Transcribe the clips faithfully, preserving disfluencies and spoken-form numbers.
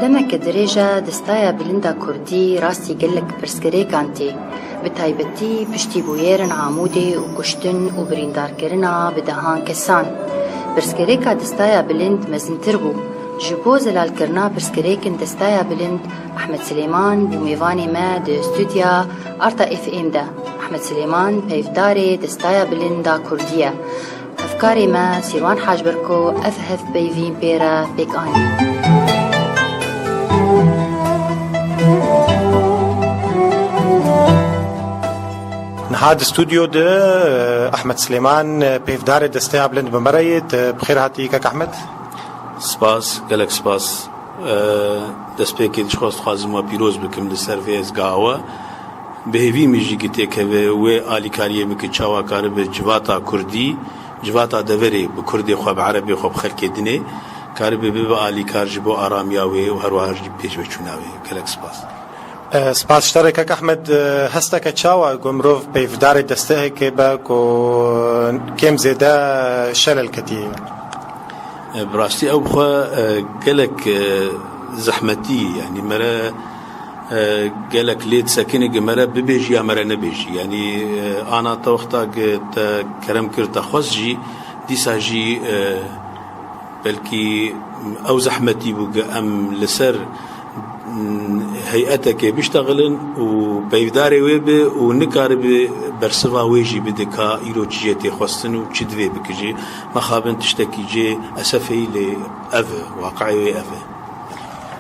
Demeke dirêj e Desteya Bilind a Kurdî rastî gelek pirsgirêkan tê, bi taybetî piştî bûyerên Amûdê û kuştin û birîndarkirina bi dehan kesan. Pirsgirêka Desteya Bilind mezintir bû. Ji bo zelalkirina pirsgirêkên Desteya Bilind, Ehmed Silêman bû mêvanê me di stûdya Arta F M de. Ehmed Silêman peyvdarê Desteya Bilind a Kurdî ye. Hevkarê me Sîrwan Hacberko ev hevpeyvîn pê re pêk anî. Niha di stûdyo de, eh, Ehmed Silêman, eh, peyvdarê Desteya Bilind bi me re ye. Te bi xêr hatî kek Ehmed. Spas, gelek spas. Eh, destpêkê ji xwe dixwazim we pîroz bikim li ser vê êzgeha we. Bi hêvî min jî ki têkeve wê alîkariyê bike çawa karibe civata kurdî, civata deverê bi kurdê xwe, bi erebê xwe, bi xelkê dinê karibe bibe alîkar ji bo aramiya wê û her wiha jî pêşveçûna wê. Gelek spas. E, spas ji te re kek Ehmed. E, hesteke çawa ku mirov peyvdarê destehekê be ku kêm zêde şelel ketiye? E, bi rastî ew bi xwe, e, gelek, e, zehmetî, yanî mere, e, gelek lê disekine ki mere bibêjî ya mere nebêjî. Yanî, e, ana te wexta ki te kerem kir te xwest jî, dîsa jî, e, belkî ew zehmetî bû ki em li ser, mm, heyetekê biştexilin û peyvdarê wê bi û nikaribi bersiva wê jî bide ka îro çi jê tê xwestin û çi divê bike jî. Mexabin tiştekî cê esefê yî lê ev e, waqiê wê ev e.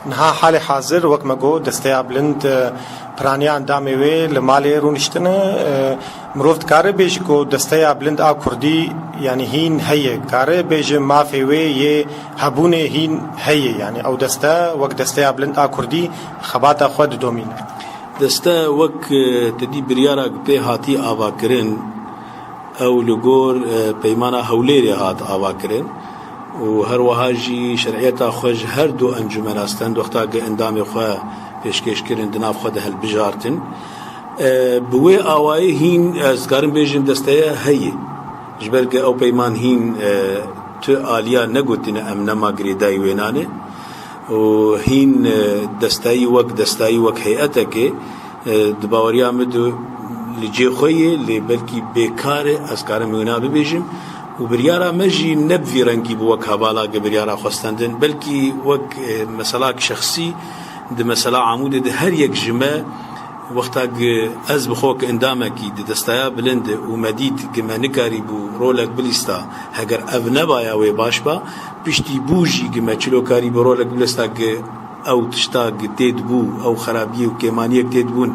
Niha halê hazir, wek me got, Desteya Bilind, e, piraniya endamê wê li malê rûniştine. E, mirov dikare bêje ku Desteya Bilind a Kurdî, yanî hîn heye. Kare bêje mafê wê yê hebûnê hîn heye. Yanî ew deste wek Desteya Bilind a Kurdî xebata xwe didomîne. Deste wek, e, te dî biryara ku pê hatî avakirin, ew li gor, e, Peymana Hewlêrê hat avakirin û her wiha jî şer'iyeta xwe ji her du encûmena stend wexta ku endamê xwe pêşkêş kirin, di nav xwe de hilbijartin. E, bi wê awayî hîn, ez dikarim bêjim, desteye heye. Ji ber ku ew peyman hîn, e, tu aliya negotine em nema girêdayî wênan e. Û hîn, e, destayî wek destayî, wek heyetekê, e, di baweriya min de li cê xwe yê, lê belkî bêkar e, ez karim wêna bibêjim. Û biryara me jî ne bi vî rengî bû wek hevala ki biryara xwe stendin, belkî wek, e, meselak şexsî, di mesela Amûdê de her yek ji me, wexta gi ez bi xwe ki endamekî di destaya bilind û me dît gi me nikarîbû rolek bilîsta, heger ev nebaya wê baş ba, piştî bû jî gi me çilo karîbû rolek bilîsta gi ew tişta gi tê dibû, ew xerabiyê û kêmaniyek tê dibûn,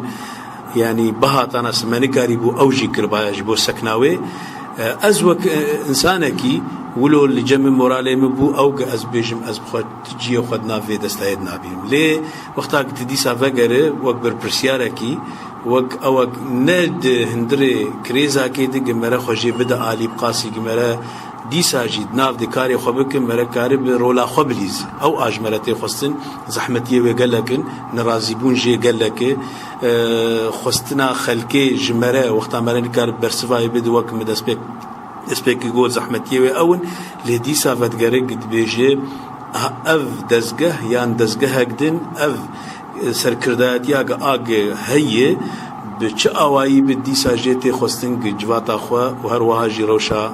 yanî bihatana si me nikarîbû ew jî kiribaya ji bo sekna wê. E, ez wek, e, insanekî wilo li cem min moralê min bû ew gi ez bêjim ez bi xwe tu ciyê xwe di nav vê destayê dinabînim. Lê wexta ku tu dîsa vegere wek berpirsiyarekî, wek ewek ne di hundirê krêzakê de gi mere xwe jê bide alî bi qasî gi mere dîsa jî di nav de karê xwe bike, mere karibe rola xwe bilîze. Ew a ji mere tê xwestin, zehmetiyê wê gelek in, nerazîbûn jê gelek e, e, xwestina xelkê ji mere, wexta mere nikaribe bersivayê bide wek min destpêk destpêkî got zehmetiyê wê ew in, lê dîsa vedigere dibêje, ha, ev dezgeh yan dezgehek din, ev, e, serkirdayetiya ge a ge heye, bi çi awayî bi dîsa jê tê xwestin ge civata xwe û her wiha jî rewşa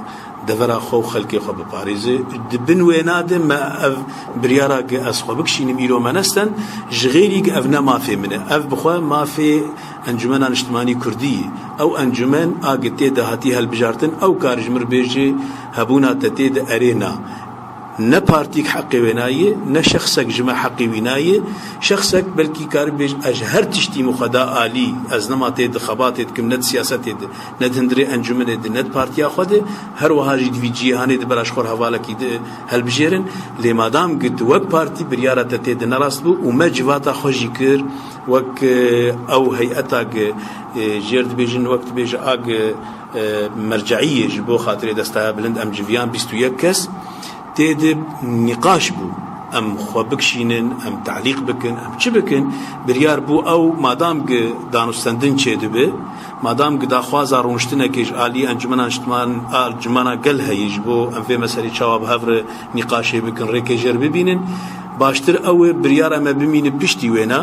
devera xwe û xelkê xwe biparêze. Di bin wêna de me ev biryara ge ez xwe bikişînim îro me nesten, ji xêrî ge ev ne mafê min e. Ev bi xwe mafê Encumena Niştimanî Kurdî, ew encûmen a gi tê de hatî helbijartin, ew kar ji mir bêjê hebûna te tê de erê na. Ne partîk heqê wê nayê, ne şexsek ji me heqê wî nayê. Şexsek belkî kar bêj, ez ji her tiştî min xwe da alî, ez nema tê di xebatê dikim, ne di siyasetê de, ne di hundirê encûmenê de, ne di partiya xwe de, her wiha jî di vî cîhanê de bera ji xwe re hevalekî de helbijêrin. Lê madam gi tu wek partî biryara te tê de nerast bû û me civata xwe jî kir, wek, e, ew heyeta ge, e, jêr dibêjin, wek dibêje a ge, e, merceî ye ji bo xatirê destaya bilind em civiyan bîst û yek kes tê de nîqaş bû. Em xwe bikişînin, em telîq bikin, em çi bikin? Biryar bû ew madam ge danûstendin çêdibe, madam ge daxwaza rûniştinekê ji alî Encumena Niştiman a Encumena Gel heye ji bo em vê meselê çawa bi hev re nîqaşê bikin, rêkê jêr bibînin. Baştir ew e biryara me bimîne piştî wêna,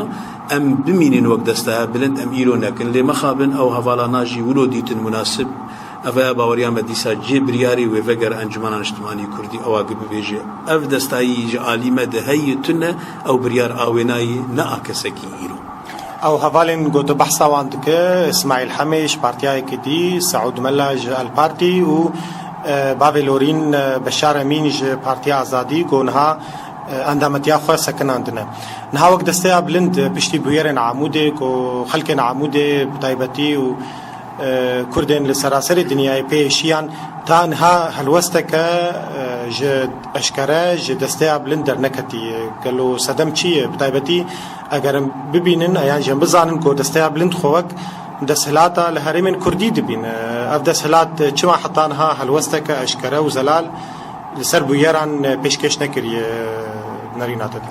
em bimînin wek desteya bilind, em îro nekin. Lê mexabin ew hevala na jî wilo dîtin munasib. Ev ya baweriya me dîsa cê biryarê wê vegere Encûmena Niştimanî Kurdî, ew a ki bibêje, ev destayî ji alî me de heye tune, ew biryar a wênayî, ne a kesekî îro. Ew hevalên ku tu behsa wan dike, Îsmaîl Hemê ji Partiya Yekîtî, Seûd Mela ji El Partî û, e, bavê Lorîn, e, Beşar Emîn ji Partiya Azadî ku niha, e, endametiya xwe sekinandine. Niha wek desteya bilind, e, piştî bûyerên Amûdê ku xelkên Amûdê bi taybetî û, e, Kurdên li seraserê dinyayê pê êşiyan, ta niha helwesteke, e, ji eşkere ji desteya bilind derneketiye. Gelo sedem çi ye? Bi taybetî eger em bibînin, yan jî em bizanin ku desteya bilind xwe wek desthilata li herêmên Kurdî dibîne. Ev desthilat çima heta niha helwesteke eşkere û zelal li ser bûyeran pêşkêş nekiriye nerîna te de?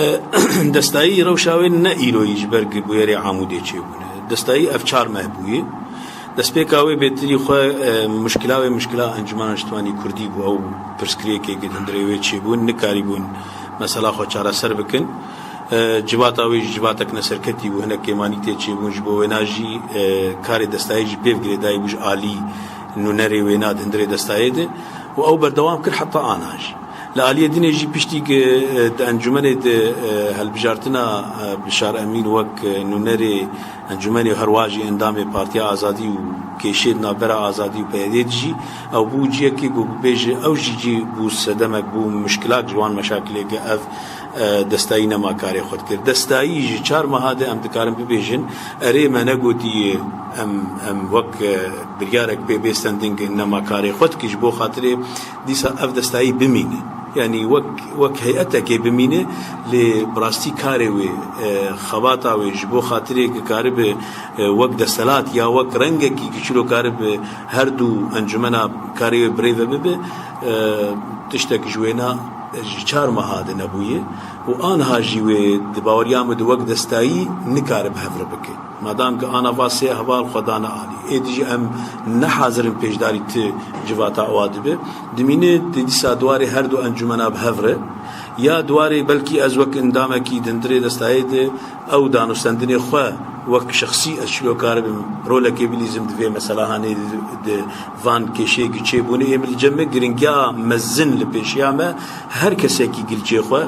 E, destayî rewşa wê ne îroyî ji ber ku bûyerê Amûdê çêbûne. Destayî ev çar meh bûye. Destpêka wê bêtirî xwe, e, muşkila wê muşkila Encûmena Niştimanî Kurdî bû. Ew pirsgirêkê ku di hundirê wê çêbûn, nikarîbûn mesela xwe çareser bikin. E, civata wê jî civatek neserketî bû, hinek kêmanî tê çêbûn. Ji bo wêna jî, e, karê destayê jî pêv girêdayî bû ji alî nûnerê wêna di hundirê destayê de û ew berdewam kir heta ana jî. Li aliyê dinê jî piştî ku, e, di encûmenê de, e, hilbijartina, e, Bişar Emîn wek, e, nûnerê encûmenê û herwa jî endamê Partiya Azadî û kêşê di navbera Azadî û P Y D'ê de jî ew bû ciyekê ku bibêje ew jî cî bû sedemek bû muşkilak ji wan meşakilê ku ev, e, destayî nema karê xwe dikir. Destayî ji çar meha de em dikarin bibêjin, erê me negotiye em, em wek, e, biryarek pê bê standing nema karê xwe dikir ji bo xatirê dîsa ev destayî bimîne. Yanî wek, wek heyetekê bimîne, lê bi rastî karê wê, e, xebata wê ji bo xatirê ku karibe, e, wek destelat ya wek rengekî ku çilo karibe her du encûmena karê wê birêve bibe, e, tiştek ji wêna ji çar meha de nebûye û aniha jî wê di baweriya min de wek destayî nikare bi hev re bike. Madam ku ana va sê heval xwe dane alî, êdî jî em ne hazir in pêşdarî ti civata ewa dibe. Dimîne di dîsa di warê her du encûmena bi hev re, ya di warê belkî ez wek endamekî di hundirê destayê de ew danûstendinê xwe wek şexsî ez çilo karibim rolekê bilîzim di vê meselahanê di, di van kêşeyê ki çêbûne ê min li cem me giringiya mezin li pêşiya me her kesekî gilcê xwe.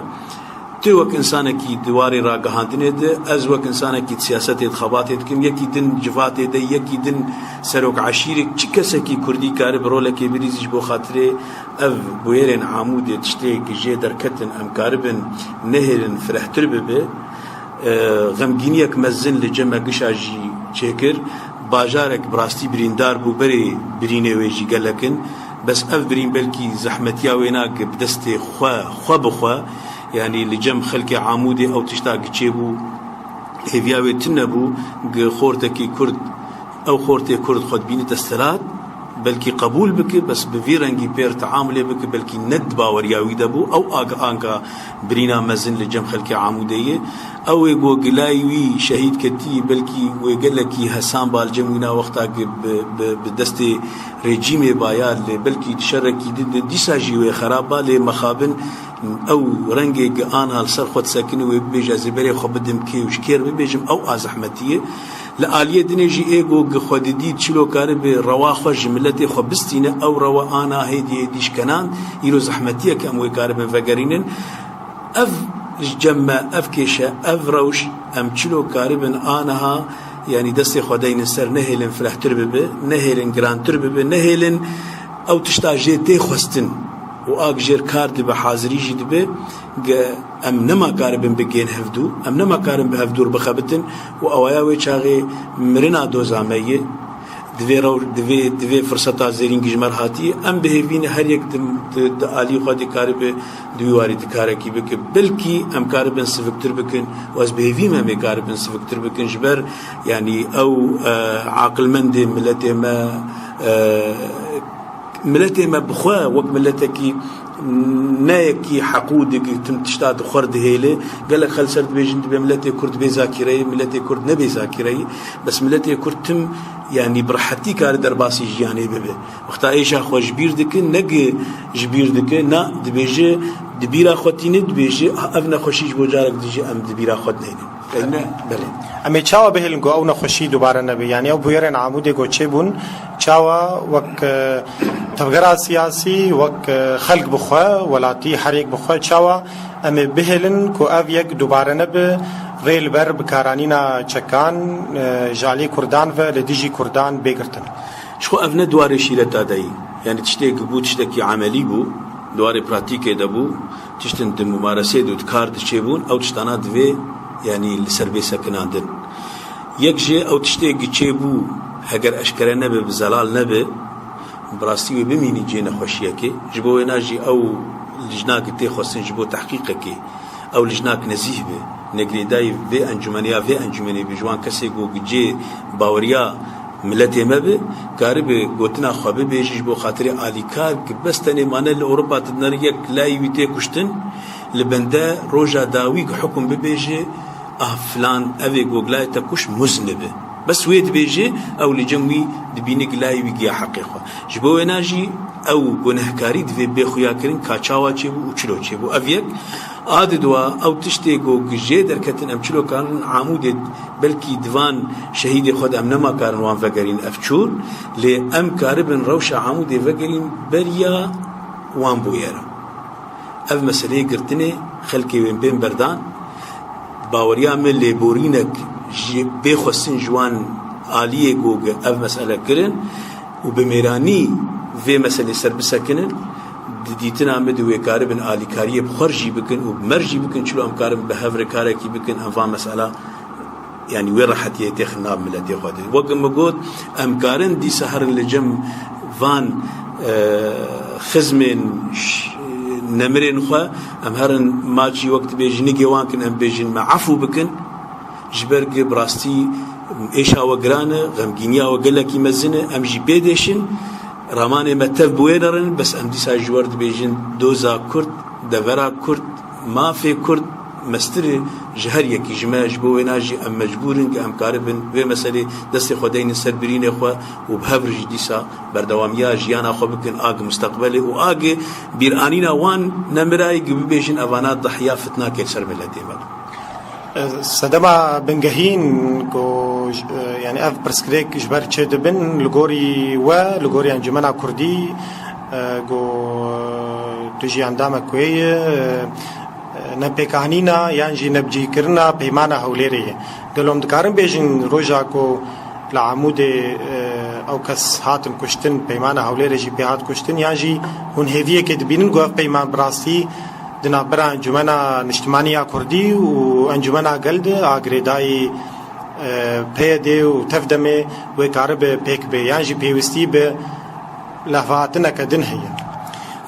Tu wek insanekî di warê ragihandinê de, ez wek insanekî di siyasetê de xebatê dikim, yekî din civatê de, yekî din serok eşîrek, çi kesekî kurdî karibe rolekê bilîzî ji bo xatirê ev bûyerên Amûdê tiştê ku jê derketin em karibin nehêlin firehtir bibe. E, xemgîniyek mezin li cem me gişa jî çêkir. Bajarek bi rastî birîndar bû, berê birînê wê jî gelek in. Bes ev birîn belkî zehmetiya wêna ku bi destê xwe, xwe bi xwe, yanî li cem xelkê Amûdê ew tişta ku çêbû, hêviya wê tune bû ku xortekî Kurd, ew xortê Kurd xwe dibîne destelat, belkî qebûl bike, bes bi vî rengî pê re teamulê bike, belkî ne di baweriya wî de bû. Ew ag-, anka birîna mezin li cem xelkê Amûdê ye. Ew ê ku gilayî wî şehîd ketî, belkî wê gelekî hesan ba li cem wîna wexta ku bi, bi, bi destê rejîmê ba ya lê belkî di şerekî din de dîsa jî wê xerab ba, lê mexabin ew rengê ku ana li ser xwe disekine wê bibêje, ez ê berê xwe bidim kê û ji kê re bibêjim, ew a zehmetî ye. Li aliyê dinê jî ê ku gi xwe didî çilo karibe rewa xwe ji miletê xwe bistîne, ew rewa ana hêdî hêdî şikenan, îro zehmetiyek em wê karibin vegerînin. Ev ji cem me, ev kêşe, ev rewş, em çilo karibin aniha, yanî destê xwe deynin ser, nehêlin firehtir bibe, nehêlin girantir bibe, nehêlin ew tişta jê tê xwestin û ak jêr kar dibe, hazirî jî dibe, ge em nema karibin bigên hevdû, em nema karin bi hevdû re bixebitin û ewaya wê çaxê mirina doza me ye. Divê rew-, divê, divê firseta zêrîn ji me re hatiye. Em bi hêvî ne her yek di, di, di alî xwe dê karibe di wî warî di karekî bike. Belkî em karibin siviktir bikin û ez bi hêvî me em ê karibin siviktir bikin. Ji ber, yanî ew, e, aqilmendê miletê me, e, miletê me bi xwe wek miletekî ne yekî heqû dik tim tişta di xwe re dihêle. Gelek xel ser dibêjin dibê miletê Kurd bê zakîreyê, miletê Kurd nebê zakîreyê. Bes miletê Kurd tim, yanî bi rehetî kare derbasî jiyanê bibe. Wexta êşa xwe ji bîr dike, ne gi ji bîr dike, na dibêje Di bîra xwe tîne dibêje, "Ah, ev nexweşî ji bo carek dî jî em di bîra xwe dineynin." Em ne. Belê. Em ê çawa bihêlin ku ew nexweşî dubare nebe? Yanî ew bûyerên Amûdê ku çêbûn, çawa wek, e, tevgera siyasî, wek, e, xelk bi xwe, welatî, her yek bi xwe, çawa em ê bihêlin ku ev yek dubare nebe, rê li ber bikaranîna çekan, e, ji alî Kurdan ve li dijî Kurdan bê girtin? Ji xwe ev ne di warê şîreta de yî. Yanî tiştê ku bû, tiştekî emelî bû, di warê pratîkê de bû, tiştin di mumaresê de û di kar de çêbûn, ew tiştana divê, yanî li ser bê sekinandin. Yek jê ew tiştê ku çêbû, heger eşkere nebe, bi zelal nebe, bi rastî wê bimînî cihê nexweşiyekê. Ji bo wêna jî ew lijna ku tê xwestin ji bo tehqîqekê, ew lijnak nezîh be, ne girêdayî vê encûmenê ya vê encûmenê be, ji wan kesê ku cihê baweriya miletê me be, karibe gotina xwe bibêje ji bo xatirê alîkar, ku bes tenê mane li Ewropa, tu dinere yek layî wî tê kuştin, li bende roja dawî ku hukum bibêje, "Ah, filan, evê ku layê te kuşt muznib e." Bes wê dibêje, ew li cem wî dibîne ku layê wî giya heqê xwe. Ji bo wêna jî ew gunehkarî divê bê xuyakirin ka çawa çêbû û çilo çêbû. Ev yek. A di dua, ew tiştê ku jê derketin, em çilo karin Amûdê, belkî di van şehîdê xwe de em nema karin wan vegerîn ev çûn, lê em karibin rewşa Amûdê vegerîn beriya wan bûyera. Ev meseleyê girtinê xelkê wên bên berdan, baweriya min lêborînek ji bê xwestin ji wan aliyê ku ev mesele kirin û bi mêranî vê meselê ser bisekinin, di dîtina min de wê karibin alîkariyê bi xwe re jî bikin û bi me re jî bikin, çilo em karin bi hev re karekî bikin, em van mesela yanî wê rehetiyê têxin nav miletê xwe de. Wek min got, em karin dîsa herin li cem van, e, xizmên ş-, nemirên xwe, em herin maçî wek dibêjin, nigê wan kin, em bêjin me efû bikin. Ji ber ku bi rastî êşa we giran e, xemgîniya we gelekî mezin e, em jî pê dêşin. Ramanê me tev bi wê nerin, bes em dîsa ji we re dibêjin doza Kurd, devera Kurd, mafê Kurd mestir e ji her yekî ji me, ji bo wêna jî em mecbûr in ku em karibin vê meselê destê xwe deynin ser birînê xwe û bi hev re jî dîsa berdewamiya jiyana xwe bikin, a ku musteqbelê û a ku bîranîna wan nemirayî ku bibêjin evana dehiya fitnakê li ser miletê me bû. Sedema bingehîn ku j-, yanî ev pirsgirêk ji ber çê dibin, li gorî we, li gorî Encûmena Kurdî, ku tu jî endamek wê yî, nepêkanîna yan jî nebicîkirina Peymana Hewlêrê ye. Gelo em dikarin bêjin roja ku li Amûdê ew kes hatin kuştin, Peymana Hewlêrê jî pê hat kuştin, yan jî hûn hêviyekê dibînin ku ev peyman bi rastî di navbera Encûmena Niştimanî ya Kurdî û Encûmena Gel de a girêdayî, e, P Y D û TEV-DEMê wê karibe pêk bê, yan jî pêwîstî bi lehvatineke din heye?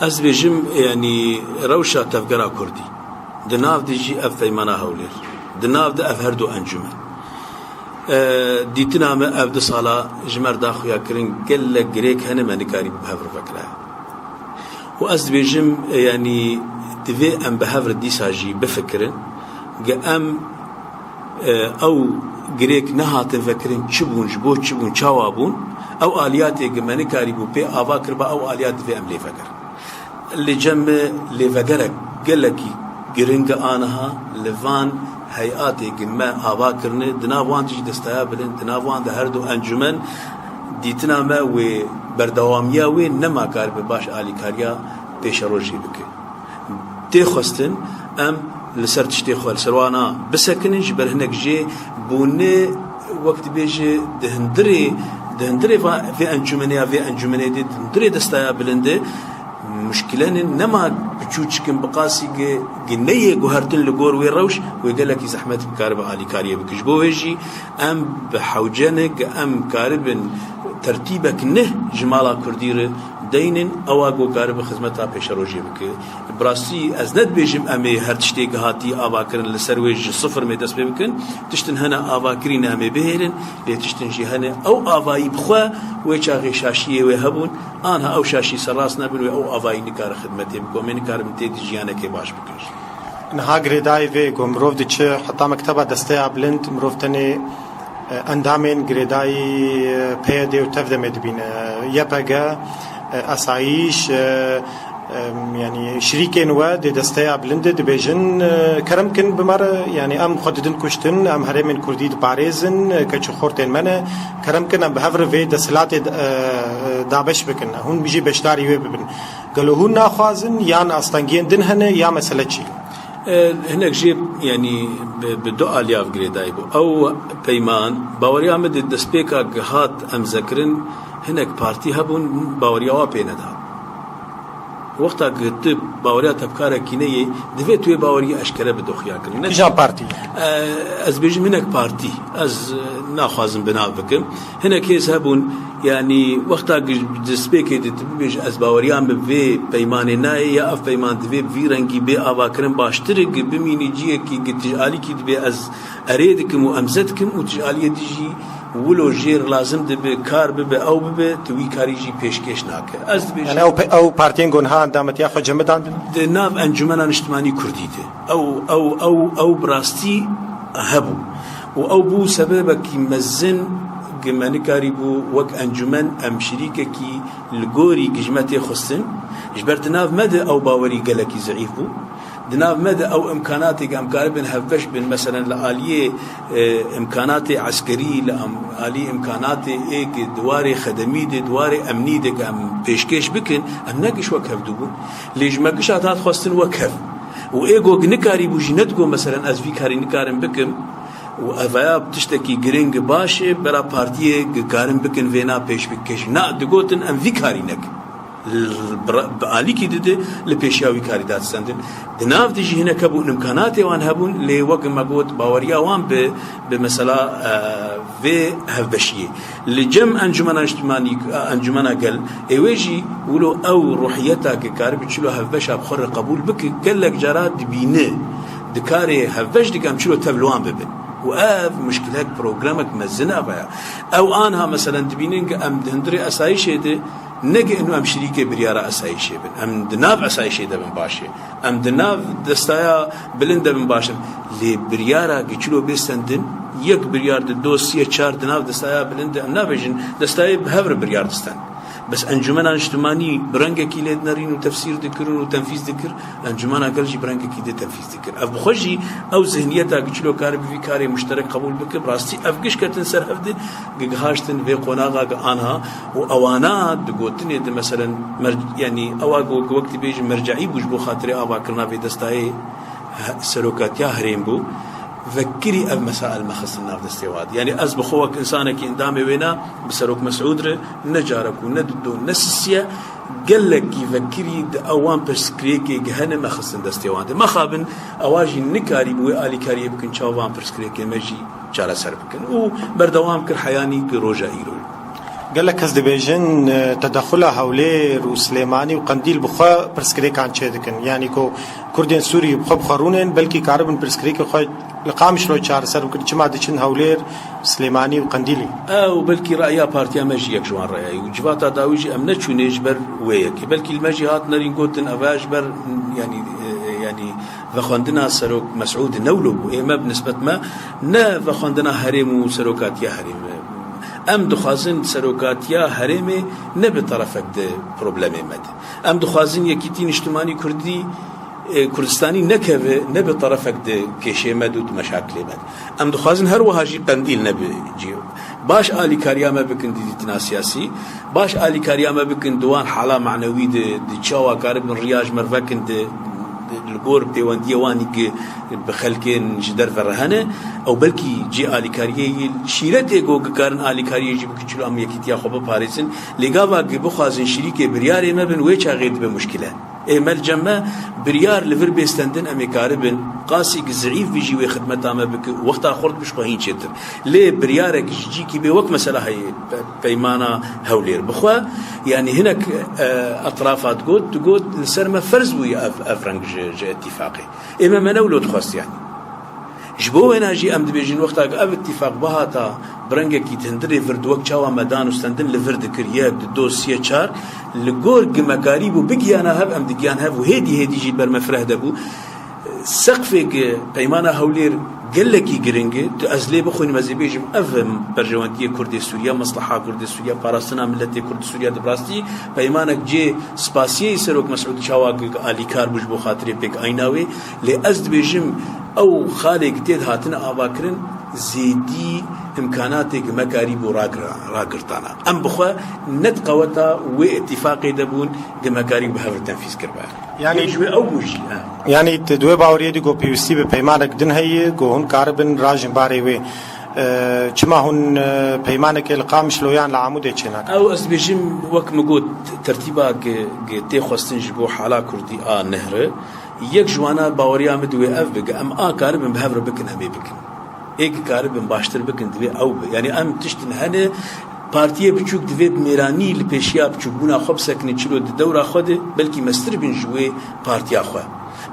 Ez dibêjim, yanî rewşa tevgera Kurdî, di nav de jî ev Peymana Hewlêr, di nav de ev her du encûmen. E, dîtina me ev du sala ji me re da xuyakirin, gelek girêk hene me nikarî bi hev re vekiraya. Û ez dibêjim, e, yanî divê em bi hev re dîsa jî bifikirin, ge em, e, ew girêk nehatin vekirin çi bûn, ji bo çi bûn, çawa bûn, ew aliyatê ge me nikarîbû pê ava kiriba, ew aliyat divê em lê vegerin. Li cem me lêvegerek gelekî giring e aniha li van heyatê ku me ava kirine, di nav wan de jî desteya bilind, di nav wan de her du encûmen dîtina me wê berdewamiya wê nema karibe baş alîkariya pêşerojê bike. Tê xwestin em li ser tiştê xwe, li ser wana bisekinin, ji ber hinek jê bûne, wek dibêje, di hundirê, di hundirê va-, vê encûmenê ya vê encûmenê de, di hundirê desteya bilind e, muşkilenên nema piçûçik in, bi qasî ge, ge neyê guhertin li gor wê rewş, wê gelekî zehmet bikaribe alîkariyê bike. Ji bo wê jî em bi hewce ne ge em karibin tertîbek neh ji mala Kurdî re deynin, ewa ku karibe xizmeta pêşerojê bike. Bi rastî ez ne dibêjim em ê her tiştê gihatî ava kirin li ser wê ji sifir mê dest pê bikin. Tiştin hene ava kirîne em ê bihêlin, lê tiştin jî hene ew avayî bi xwe wê çaxê şaşiyê wê hebûn, anha ew şaşî serrast nebin, wê ew avayî nikare xidmetê bike, em ê nikaribin tê de jiyanekê baş bikin jî. Niha girêdayî vê ku mirov diçe heta mekteba desteya bilind, mirov tenê, e, endamên girêdayî, e, P Y D û TEV-DEMê dibîne. Y P G, e, Esayîş, e, Em, yanî şirîkên we dê desteya bilind de dibêjin, e, kerem kin bi me re, yanî em xwe didin kuştin, em herêmên kurdî diparêzin, e, keç û xortên me ne, kerem kin em bi hev re vê desthilatê, e, e, dabeş bikin, hûn jî beşdarî wê bibin. Gelo hûn naxwazin, yan astengiyên din hene, ya mesele çi? E, hinek jê, yanî bi, bi du aliya girêdayî bû. Ew peyman, baweriya min di destpêka gihat emzekirin, hinek partî hebûn, baweriya wan pê nedihat. Wexta ku tu baweriya te bi karekî neyê, divê tu wê baweriyê eşkere bide xuyakirin. Ne Kîjan partî? E, ez bêjim hinek partî. Ez, e, naxwazim bi nav bikim. Hinek hêz hebûn, yanî wexta ku destpêkê de tu bibêjî, ez baweriya min bi vê peymanê nayê, ya ev peyman divê bi vî rengî bê avakirin, baştir e ku bimînî ciyekî ku tu ji alîkî dibê ez erê dikim û emze dikim û tu ji aliyê din jî wilo jêr lazim dibe, kar bibe, ew bibe, tu wî karî jî pêşkêş nake. Ez dibêjim. Yani ew pe-, ew partiyên ku niha endametiya xwe cemidandin? Di nav Encumena Niştimanî Kurdî de. Ew, ew, ew, ew bi rastî hebû. Û ew bû sebebekî mezin ku me nikarîbû wek encûmen em şirîkekî li gorî ku ji me tê xwestin. Ji ber di nav me de ew bawerî gelekî zeîf bû. Di nav me de ew imkanatê ku em karibin hevbeş bin, meselen li aliyê, e, imkanatê eskerî, li em-, alî imkanatê ê ku di warê xedemî de, di warê emnî de ku em pêşkêş bikin, em ne giş wek hevdû bûn. Lê ji me gişa dihat xwestin wek hev. Û ê ku nikarîbû jî nedigot, meselen, ez vî karî nikarim bikim û evaya tiştekî giring baş e, bera partiyê ku karin bikin vêna pêşkêş. Na, digotin em vî karî nekin. L-, bi ra-, bi alîkî dide li pêşiya wî karî dadistendin. Di nav de jî hinek hebûn, imkanatê wan hebûn, lê wek me got, baweriya wan bi, bi mesela, e, vê hevbeşiyê. Li cem Encumena Niştimanî, Encumena Gel, ê wê jî wilo ew ruhiyeta ku karibe çilo hevbeşa bi xwe re qebûl bike, gelek cara dibîne, dikarê hevbeş dike em çilo tev li wan bibin. Û ev muşkilek, problemek mezin ava ya. Ew anha meselen dibînin ku em di hundirê esayîşê de, ne ku inu em şirîkê biryara esayîşê bin. Em di nav esayîşê de bin baş e. Em di nav destaya bilind de bin baş in. Lê biryara ku çilo bê stendin, yek biryar di dosyê çar di nav destaya bilind de em nabêjin, destayê bi hev re biryar distend. Bes Encumena Niştimanî bi rengekî lê dinerîn û tefsîr dikirin û tenfîz dikir, Encumena Gel jî bi rengekî dê tenfîz dikir. Ev bi xwe jî ew zihniyeta ku çilo karibe vî karê muşterek qebûl bike, bi rastî ev giş ketin ser hev de, gihaştin vê qonaxa ku anha û ewana di gotinê de, meselen, mer-, yanî ewa ku, ku wek dibêjin merceî bû ji bo xatirê avakirina vê destayê he-, serokatiya herêm bû, vekirî ev mesail me xistin nav destê wan. Yanî ez bi xwe wek insanekî endamê wêna bi Serok Mesûd re ne carek û ne dido ne sisiye, gelekî vekirî di ewan pirsgirêkê gihene me xistin destê wan de. Mexabin ewa jî nikarî bi wê alîkariyê bikin, çawa van pirsgirêkê me jî çareser bikin. Û berdewam kir heyanî ki roja îro. Gelek kes dibêjin, e, tedexula Hewlêr û Silêmanî û Qendîl bi xwe pirsgirêkan çêdikin. Yanî ku Kurdên Sûrî bi xwe bi xwe rûnên, belkî karibin pirsgirêkê xwe li Qamişlo çareser bikin. Çima diçin Hewlêr, Silêmanî û Qendîlî? Ew belkî raya partiya me jî yek ji wan raya ye. Û civata dawî jî em neçûnê ji ber wê yekê. Belkî li me jî hat nerîn gotin, ev ji ber, yanî, e, yanî, vexwendina Serok Mesûd ne wilo bû. Ê me bi nisbet me ne vexwendina herêm û serokatiya herêm e. Em dixwazin serokatiya herêmê ne bi terefek di problemê me de. Em dixwazin yekîtî niştimanî kurdî, e, Kurdistanî nekeve ne bi terefek di kêşê me de û di meşakilê me de. Em dixwazin her wiha jî Qendîl nebe cî. Baş alîkariya me bikin di dîtina siyasî, baş alîkariya me bikin di wan hala manewî de, di çawa karibin riya ji me vekin di, di, li gor pêwendiyê wan ku bi xelkên ji derve re hene, ew belkî cê alîkariyê yî şîretê ku karin alîkariyê jî bikin çilo em yekîtiya xwe biparêzin. Lê gava ku bixwazin şirîkê biryarê me bin, wê çaxê dibe muşkile. Ê me li cem me biryar li vir bê stendin, em ê karibin qasî ku zeîf bî jî wê xidmeta me bike û wexta xurt bi ji xwe hîn çêtir. Lê biryarek ji cîkî bê wek mesela heye pe-, peymana Hewlêr. Bi xwe, yanî hinek, e, etrafa digot, digot li ser me ferz bûye ev, ev reng ji, ji îtîfaqê. Ê me, me ne wilo dixwest yanî. Ji bo wêna jî em dibêjin wexta ku ev îtîfaq bihata bi rengekî di hundirê vir di wek çawa me dan û stendin li vir dikir, yek, du, sê, çar, li gor ku me karîbû bigiyana hev, em digiyan hev û hêdî hêdî jî li ber me fireh debû. Seqfê gi Peymana Hewlêr gelekî giring e. Tu ez lê bixwînim, ez ê bêjim, ev berjewendiyê Kurdê Sûriye, mesleha Kurdê Sûriye, parastina miletê Kurd Sûriye di bi rastî peymanek cê spasiyê Serok Mesûd Çawak alîkar bû ji bo xatirê pêk ayna wê. Lê ez dibêjim, ew xalê gi tê de hatine avakirin, zêdî îmkanatê gi me karîbû ragira-, ragirtana. Em bi xwe ne di qeweta wê îtîfaqê de bûn, gi me karî bi hev re tenfîz kiribe. Yanî Yek ji wê ew bû jî, he. Yanî tu di wê baweriyê de ku pêwîstî bi peymanek din heye, ku hûn karibin rajin barê wê. E, çima hûn, e, peymanekê li Qamişlo yan li Amûdê çênakin? Ew ez dibêjim, wek min got, tertîba gi, gi tê xwestin ji bo hala Kurdî a nehre. Yek ji wana baweriya min di wê ev bige, em a karibin bi hev re bikin, em ê bikin. Ê ki karibin baştir bikin, divê ew be. Yanî em tiştin hene, partiyê biçûk divê bi mêranî li pêşiya biçûkbûna xwe bisekinin çilo di dewra xwe de, belkî mestir bin ji wê partiya xwe.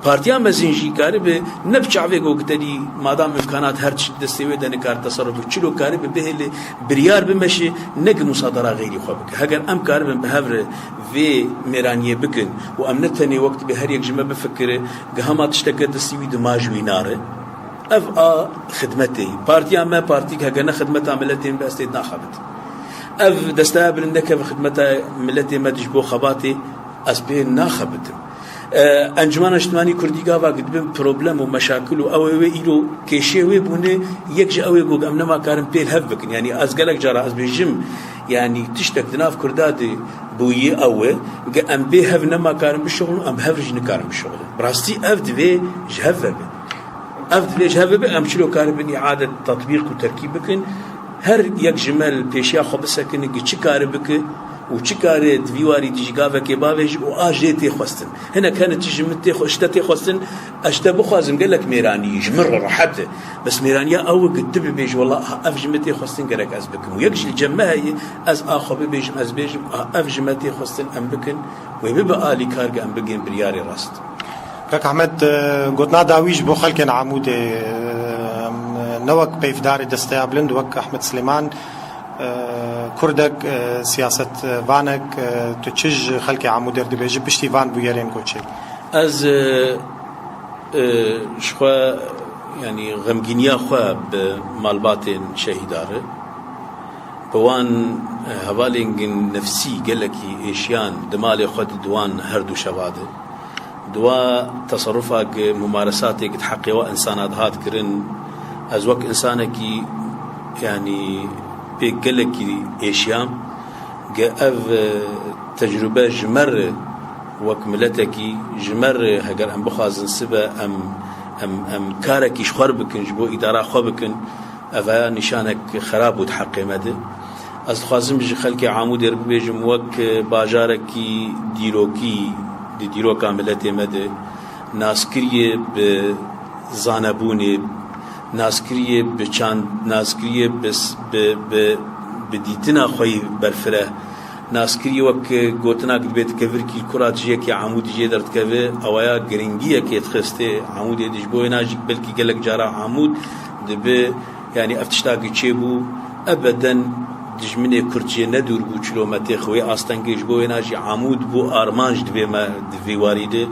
Partiya mezin jî karibe ne bi çavê gogiterî, madam imkanat her tişt destê wê de nikar teserruf bike. Çilo karibe bihêle biryar bimeşe, ne ki musadara xeyrî xwe bike. Heger em karibin bi hev re vê mêraniyê bikin û em ne tenê wek dibe her yek ji me bifikire, gi hema tişteke destî wî dima ji wî nare. Ev a xidmetê. Partiya me, partîk hege ne xidmeta miletê me be, ez tê naxebitim. Ev desteya bilind nekeve xidmeta miletê me ji bo xebatê, ez pê naxebitim. E, Encumena Niştimanî Kurdî gava gi dibin problem û meşakil û ew ê wê îro kêşê wê bûne, yek ji ew ê ku em nema karin pê li hev bikin. Yanî ez gelek cara ez bêjim, yanî tiştek di nav Kurda de bûyî ew e, gi em bê hev nema karin bişuxulin, em bi hev re jî nikarin bişuxulin. Bi rastî ev divê ji hev ve be. Ev divê ji hev ve be, em çilo karibin îade tetbîq û terkîb bikin. Her yek ji me li pêşiya xwe bisekine, gi çi kare bike û çi kare di vî warî de jî gavekê bavêje û a jê tê xwestin. Hinek hene tişt ji min tê xwe-, ji te tê xwestin, ez ji te bixwazim gelek mêranî, ji min re rehet e. Bes mêraniya ew e, gi tu bibêjî, wela, aha, ev ji min tê xwestin, gerek ez bikim. Û yek jî li cem me heye, ez a xwe bibêjim, ez bêjim, aha, ev ji me tê xwestin, em bikin. Wê bibe alîkar, gi em bigên biryarê rast. Kak Ahmed, e, gotina dawî ji bo xelkên Amûdê, e, ne wek peyvdarê Desteya Bilind, wek Ahmed Silêman, e, Kurdek, e, siyasetvanek, e, tu çi ji xelkê Amûdê re dibêjî piştî van bûyerên ku çêbû? Ez, e, e, ji xwe, yanî xemgîniya xwe bi malbatên şehîda re, bi wan, e, hevalên gin nefsî gelekî êşiyan di malê xwe de di wan her du şeva de. Di wa teserrufa gi mumaresatê gi di heqê wa insana dihat kirin, ez wek insanekî, yanî pê gelekî êşiyam, gi ev, e, tecrube ji me re wek miletekî, ji me re heger em bixwazin sibe em, em, em karekî ji xwe re bikin, ji bo îdara xwe bikin, Ev ya nîşanek xerab bû di heqê me de. Ez dixwazim ji xelkê Amûdê re bibêjim, wek bajarekî dîrokî di dîroka miletê me de, naskiriyê bi zanebûnê, naskiriyê bi çand, naskiriyê bi s-, bi, bi, bi dîtina xwe yî berfireh, naskiriyê wek gotinak dibe di kevirkî li kura dijiyekî Amûdî jê derdikeve, ewaya giringiyekê dixistê Amûdê de. Ji bo wêna jî belkî gelek cara Amûd dibe, yanî ev tişta ki çêbû, ebeden dijminê Kurd jê ne dûr bû çilometrê xwe wê astengê. Ji bo wêna jî Amûd bû armanc divê me di vî warî de.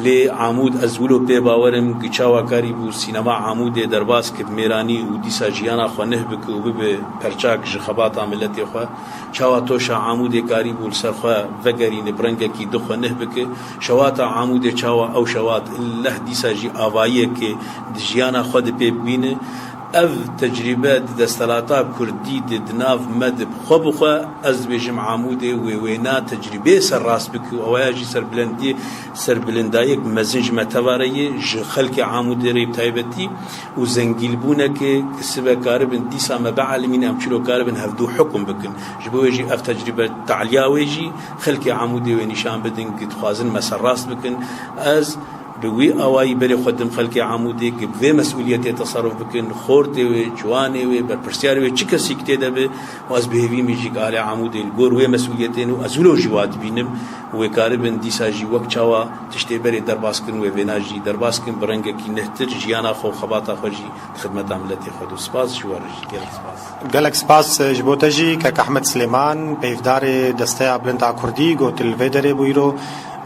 Lê Amûd, ez wilo pê bawer im, gi çawa karîbû sînema Amûdê derbas kir mêranî û dîsa jiyana xwe nih bike û bibe perçak ji xebata miletê xwe. Çawa toşa Amûdê karîbû li ser xwe vegerîne, bi rengekî di xwe nih bike. Şewata Amûdê çawa ew şewat leh dîsa jî avayiyekê di jiyana xwe de pê bibîne. Ev tecrîbe di desthilata kurdî de di nav me de bi xwe bi xwe, ez dibêjim, Amûdê wê wêna tecrîbeyê serrast bike û ewaya jî serbilendiyê, serbilindayek mezin ji me teva re ye, ji xelkê Amûdê re bi taybetî û zengîlbûneke ki sibe karibin dîsa me bielmîne, em çilo karibin hevdû hukm bikin. Ji bo wê jî ev tecrîbe taliya wê jî xelkê Amûdê wê nîşan bidin ki dixwazin me serrast bikin. Ez Bi wî awayî berê xwe dim xelkê Amûdê, ki bi vê mesûliyetê teserruf bikin, xortê wê, ciwanê wê, berpirsiyarê wê, çi kesî ki tê de be, û ez bi hêvî min jî ki alê Amûdê li gor wê mesûliyetê ne û ez wilo jî wa dibînim û wê karibin dîsa jî wek çawa tiştê berê derbas kirin, wê vêna jî derbas kin, bi rengekî nihtir jiyana xwe û xebata xwe jî di xidmeta miletê xwe de. Spas ji we re jî, gelek spas. Gelek spas ji bo te jî, kek Ahmed Silêman, peyvdarê Desteya Bilind a Kurdî, got li vê derê bû îro.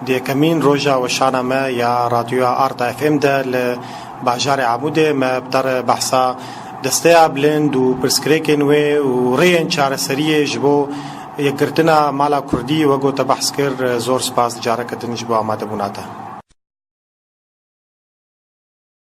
Di yekemîn roja weşana me ya Radyoya Arta F M de li bajarê Amûdê me bi te re behsa desteya bilind û pirsgirêkên wê û rêyên çareseriyê ji bo yekgirtina mala kurdî wek ku te behs kir, zor spas careke din ji bo amadebûna te.